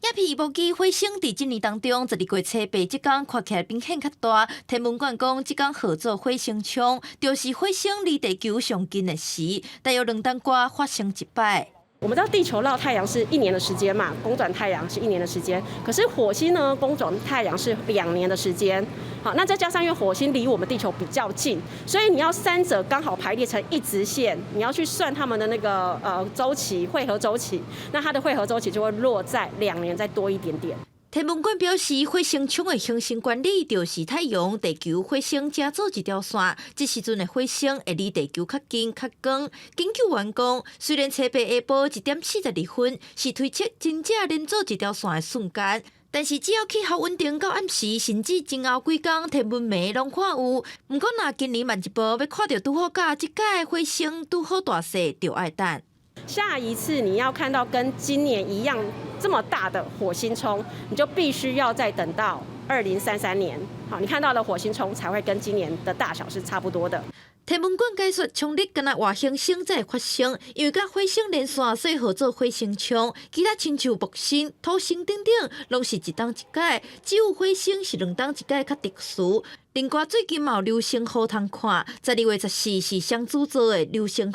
Speaker 9: 影片無機火星佇這年當中，12月初8這工看起來明顯較大。天文館講，這工號做火星衝，就是火星離地球上近的時，大約2冬外發生一擺。
Speaker 10: 我們知道地球繞太陽是一年的時間嘛，公轉太陽是一年的時間。可是火星呢，公轉太陽是2年的時間。好，那再加上因為火星離我們地球比較近，所以你要三者剛好排列成一直線，你要去算他們的那個週期匯合週期，那它的匯合週期就會落在2年再多一點點。
Speaker 9: 天文館表示，火星衝的形成原理就是太陽、地球、火星成做一條線。這時陣的火星會離地球較近、較光。研究員講，雖然初八下晡1點42分是推測真正連做一條線的瞬間，但是只要氣候穩定到暗時，甚至前後幾工天文迷攏看有。毋過，若今年慢一步，欲看著拄好佮這擺火星拄好大細，就愛等。
Speaker 10: 下一次你要看到跟今年一樣這麼大的火星衝，你就必須要再等到2033年。好，你看到的火星衝才會跟今年的大小是差不多的。
Speaker 9: 天文館解說，衝日敢若外行星才會發生，因為佮火星連線，所以號做火星衝。其他親像木星、土星等等，攏是一冬一擺，只有火星是兩冬一擺較特殊。另外，最近嘛有流星雨通看，12月14是雙子座的流星雨，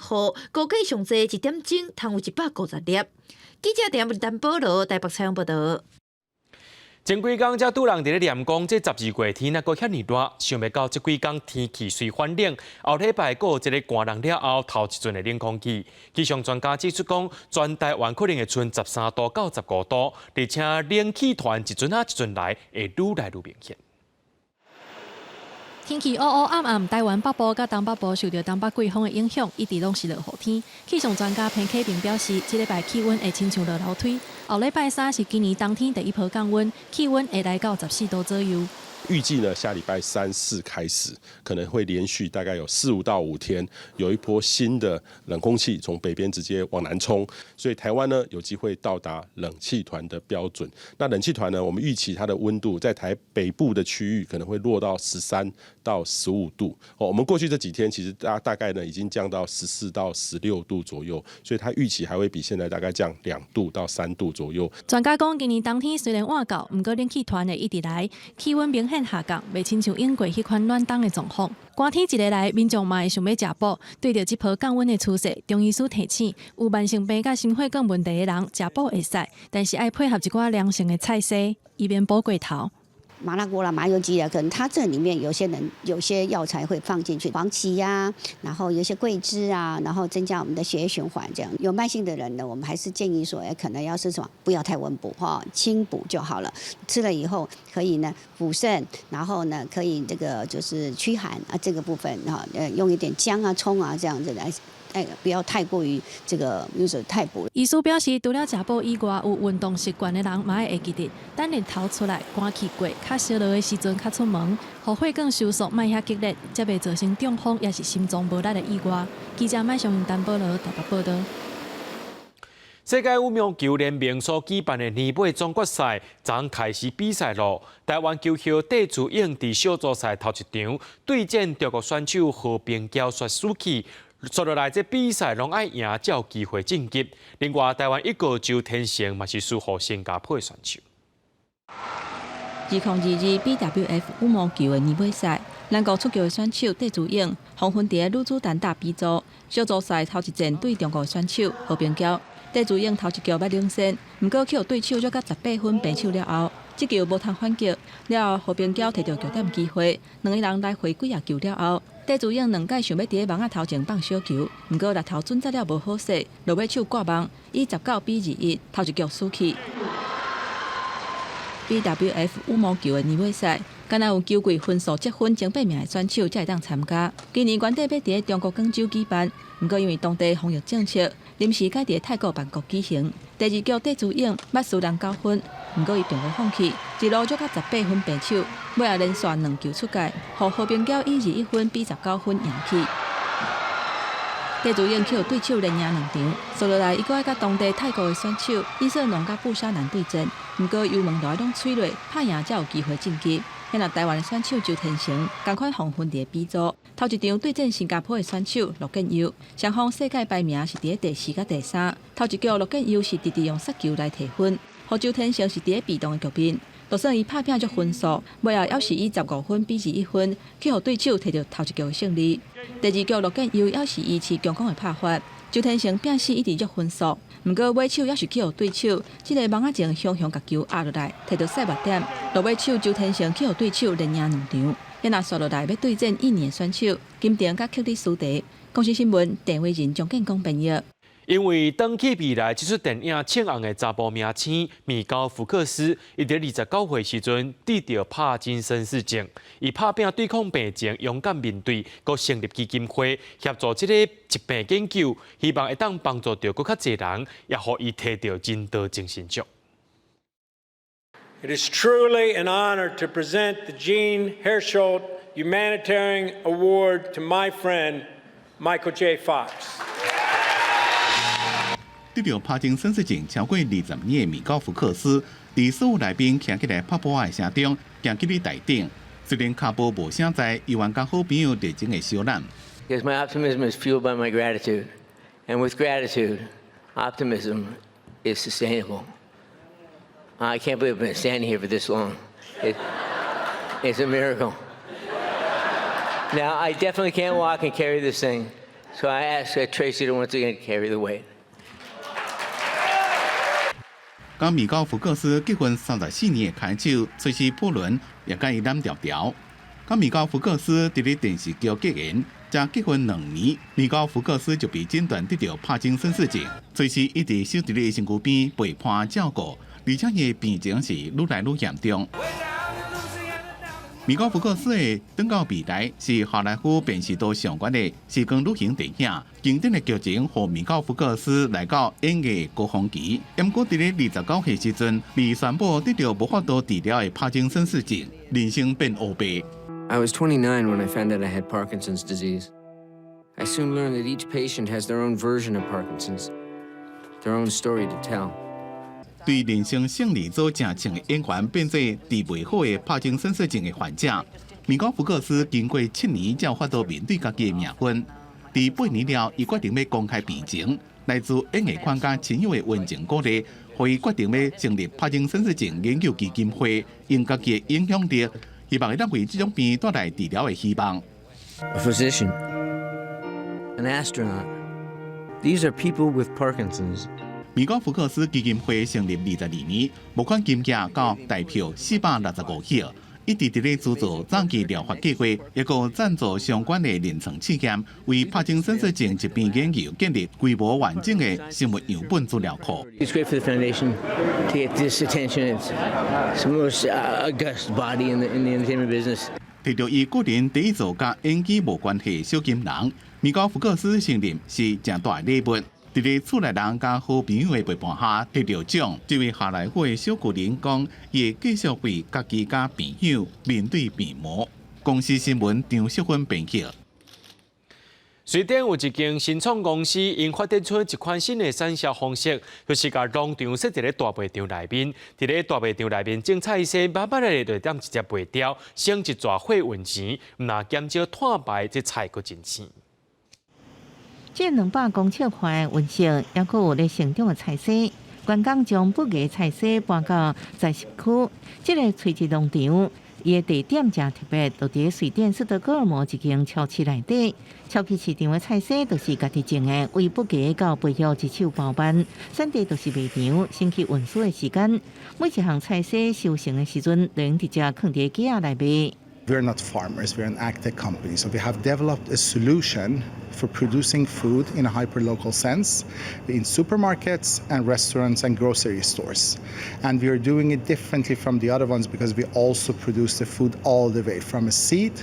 Speaker 9: 估計上濟一點鐘通有150粒。記者鄭文丹保羅台北採訪報導。
Speaker 1: 前幾工才拄人佇咧念講，這12月天若閣遐爾熱，想袂到這幾工天氣隨反冷，後禮拜閣有一个寒人了後，頭一陣的冷空氣。氣象專家指出講，全台灣可能會賰13度到15度，而且冷氣團一陣仔一陣來，會愈來愈明顯。
Speaker 11: 天氣烏烏暗暗，台灣北部佮東北部受著東北季風的影響，一直攏是落雨天。氣象專家彭啟明表示，這禮拜氣溫會親像落樓梯。後禮拜三是今年冬天第一波降溫，氣溫會來到14度左右。
Speaker 12: 預計呢，下禮拜三四開始，可能會連續大概有四五到五天，有一波新的冷空氣從北邊直接往南衝，所以台灣呢有機會到達冷氣團的標準。那冷氣團呢，我們預期它的溫度在台北部的區域可能會落到13到15度。哦，我們過去這幾天其實大概呢已經降到14到16度左右，所以它預期還會比現在大概降2度到3度左右。
Speaker 11: 專家講，今年冬天雖然倚到，毋過冷氣團會一直來，氣溫明顯下降，袂親像湧過彼款暖冬的狀況。寒天一个來，民眾嘛會想欲食補。對著這波降溫的趨勢，中醫師提醒，有慢性病佮心血管問題的人食補會使，但是愛配合一寡涼性的菜色，以免補過頭。
Speaker 2: 麻辣鍋啦、麻油雞啊，可能它這裡面有些人有些藥材會放進去，黃芪呀，然後有些桂枝啊，然後增加我們的血液循環。這樣有慢性的人呢，我們還是建議說，哎，可能要吃什麼，不要太溫補哈，輕補就好了。吃了以後可以呢補腎，然後呢可以這個就是驅寒啊，這個部分哈，用一點薑啊、蔥啊這樣子來。哎，不要太過於這個，就是太補。
Speaker 11: 醫師表示，除了食補以外，有運動習慣的人嘛愛會記得，等日頭出來，寒氣過，較燒熱的時陣較出門，予血管收縮莫遐激烈，才袂造成中風，抑是心臟無力的意外。記者麥尚丹保羅台北報道。
Speaker 1: 世界羽毛球聯盟所舉辦的年尾總決賽，昨開始比賽咯。台灣球後戴資穎佇小組賽頭一場對戰中國選手何冰嬌，煞輸去。紲落來，這比賽攏愛贏才有機會晉級。另外，台灣一哥周天成嘛是輸予新加坡選手。
Speaker 8: 2022 BWF 羽毛球的年尾賽，咱國出局的選手戴資穎，黃昏佇女子單打 B 組小組賽頭一戰對中國選手何冰嬌，戴資穎頭一局欲領先，毋過去予對手抓甲18分平手了後，這球無通反擊，了後何冰嬌提著局點機會，兩个人來回幾仔球了後，戴資穎兩擺想欲佇咧網仔頭前放小球，毋過獵頭準則了無好勢，落尾手掛網，以19比21頭一局輸去。BWF 羽毛球的年尾賽，敢若有球季分數積分前八名的選手才會當參加。今年原底欲佇咧中國廣州舉辦，毋過因為當地防疫政策，臨時改佇咧泰國曼谷舉行。第二局戴資穎捌輸人9分，毋過伊並無放棄，一路抓甲18分平手，尾仔連續兩球出界，予何冰嬌以21分比19分贏去。戴資穎去予對手連贏兩場，紲落來伊閣愛佮當地泰國的選手伊瑟農佮布沙蘭對戰，毋過油門落來攏催落，拍贏才有機會晉級。遐若台灣的選手周天成，仝款黃昏佇咧 B 組，頭一場對戰新加坡的選手陸建佑，雙方世界排名是佇咧第四佮第三。頭一局陸建佑是直直用殺球來提分，予周天成是佇咧被動的局面。就算伊拍拚足分數，尾後猶是以15分比21分，去予對手提著頭一局的勝利。第二局陸建佑猶是維持強攻的拍法，周天成拼死一直弱分數，毋過尾手猶是去予對手這个網仔前雄雄共球壓落來，提著賽末點。落尾手周天成去予對手連贏兩場，遐若紲落來欲對戰印尼選手金婷佮克里斯蒂。公視新聞鄭偉仁、張建光編譯。
Speaker 1: 因為轉去未來這齣電影唱紅的查埔明星米高福克斯，伊佇29歲時陣得著帕金森氏症，伊拍拚對抗病情，勇敢面對，閣成立基金會協助這个疾病研究，希望會當幫助著閣較濟人，也予伊提著人道精神獎。
Speaker 13: It is truly an honor to present the Jean Hersholt Humanitarian Award to my friend Michael J. Fox.
Speaker 14: 得著帕金森氏症超過20年的米高福克斯，佇所有來賓徛起來拍噗仔的聲中，行去台頂。雖然跤步無啥在，猶原佮好朋友熱情的相攬。
Speaker 15: Because my optimism is fueled by my gratitude, and with gratitude, optimism is sustainable. I can't believe I've been standing here for this long. It's a miracle. Now, I definitely can't walk and carry this thing, so I ask Tracy to once again carry the weight.
Speaker 14: 佮米高福克斯結婚34年的牽手崔西普倫也佮伊攬牢牢。佮米高福克斯佇咧電視劇結緣，才結婚2年，米高福克斯就被診斷得著帕金森氏症。崔西一直守佇咧身軀邊陪伴照顧，而且伊的病情是愈來愈嚴重。米高福克斯的《轉到未來》是好萊塢辨識度上懸的時光旅行電影，經典的劇情予米高福克斯來到演藝高峰期。毋過佇咧29歲時陣，被宣布得著無法度治療的帕金森氏症，人生變烏白。
Speaker 17: I was 29 when I found out I had Parkinson's disease. I soon learned that each patient has their own version of Parkinson's, their own story to tell.
Speaker 14: 對人生勝利組成唱的演員變做治袂好的帕金森氏症的患者。米高福克斯經過7年才有法度面對家己的命運。佇8年了，伊決定欲公開病情，來自演藝圈佮親友的溫情鼓勵，予伊決定欲成立帕金森氏症研究基金會，用家己的影響力，希望會當為這種病帶來治療的希望。
Speaker 17: A physician, an astronaut. These are people with Parkinson's.
Speaker 14: 米高福克斯基金會成立22年，募款金額到台票465億，一直佇咧資助早期療法計劃，抑閣贊助相關的臨床試驗，為帕金森氏症疾病研究建立規模完整的生物樣本資料庫。
Speaker 15: It's great for the foundation to get this attention. It's the most august body in the entertainment business.
Speaker 14: 提著伊個人第一座佮演技無關係小金人，米高福克斯承認是誠大的禮物。佇咧厝內人佮好朋友的陪伴下得著獎，這位好萊塢的小巨人講，伊會繼續為家己佮朋友面對病魔。公視新聞張淑芬編輯。
Speaker 1: 瑞典有一間新創公司，𪜶發展出一款新的產銷方式，就是共農場設佇咧大賣場內面，佇咧大賣場內面種菜薒，慢慢的就會踮一隻賣掉，省一逝貨運錢，毋但減少碳排，這菜閣真鮮。
Speaker 3: 這200公尺寬的溫室，猶閣有咧成長的菜薒。員工將不芽菜薒搬到栽植區，這个垂直農場，伊的地點誠特別，就佇瑞典斯德哥爾摩一間超市內底。超級市場的菜薒都是家己種的，為不芽到肥予一手包辦。選地就是賣場，省去運輸的時間。每一項菜薒收成的時陣，就用直接囥佇架仔內賣。
Speaker 6: We're not farmers, we're an agtech company. So we have developed a solution for producing food in a hyper-local sense in supermarkets and restaurants and grocery stores. And we are doing it differently from the other ones because we also produce the food all the way from a seed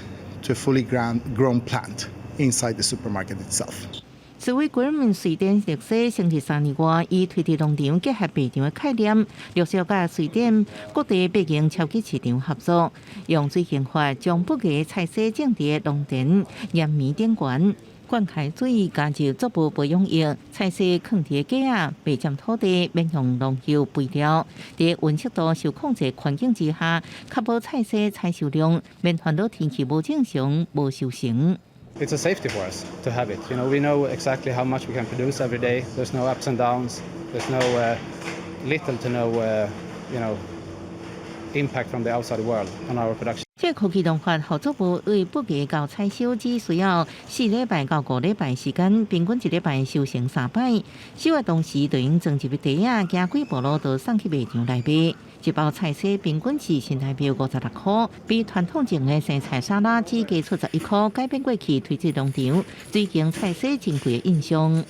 Speaker 6: to a fully grown plant inside the supermarket itself.
Speaker 3: 斯威格爾瑞典歷史成立3年外，以垂直農場結合賣場的概念，陸續佮瑞典各地八間超級市場合作，用水耕法將不芽菜薒種佇農田岩面頂懸，灌溉水加入作物培養液，菜薒囥佇架仔，袂佔土地，免用農藥肥料，佇溫濕度受控制環境之下，確保菜薒採收量，免煩惱天氣無正常、無收成。
Speaker 24: It's a safety for us to have it. We know exactly how much we can produce every day. There's no ups and downs. There's no little to no impact from the outside world on our production.
Speaker 3: 這科技農法予作物對不芽到採收只需要4禮拜到5禮拜時間，平均一禮拜收成三擺。收的同時，就用裝入袋仔，行幾步路就送去賣場內賣。一包菜薒平均是新台幣56塊，比傳統種的生菜沙拉只加出11塊，改變過去垂直農場水耕菜薒真貴的印象。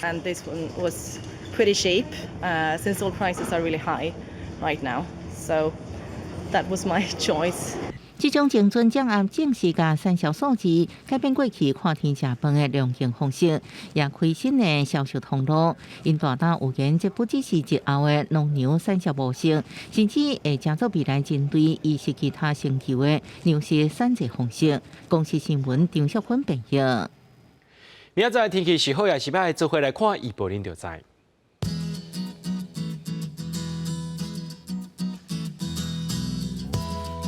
Speaker 25: And this one was pretty cheap, since all prices are really high right now. So that was my choice.
Speaker 3: 這種精準掌握種時佮產銷數字，改變過去看天食飯的農耕方式，也開新的銷售通路。𪜶大膽預言，這不只是日後的農場產銷模式，甚至會成做未來針對伊是其他星球的糧食產製方式。公視新聞張淑芬編譯。
Speaker 1: 明仔載天氣是好抑是䆀，做伙來看預報，恁就知。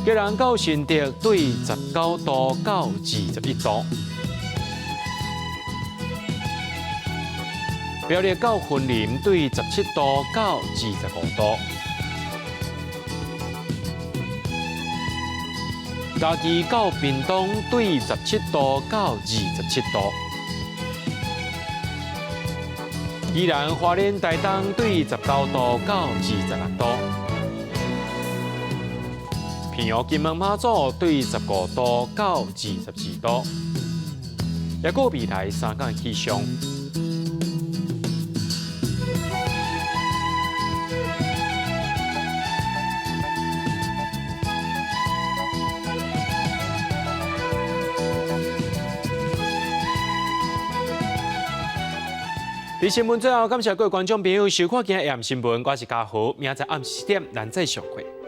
Speaker 1: 基隆到新竹對19度到21度，苗栗到雲林對17度到25度，嘉義到屏東對17度到27度，宜蘭花蓮台東對19度到26度。平陽金門馬祖對15度到24度，抑閣未來3工氣象。佇新聞最後，感謝各位觀眾朋友收看今日的新聞，我是嘉豪，明仔載暗時7點，咱再相會。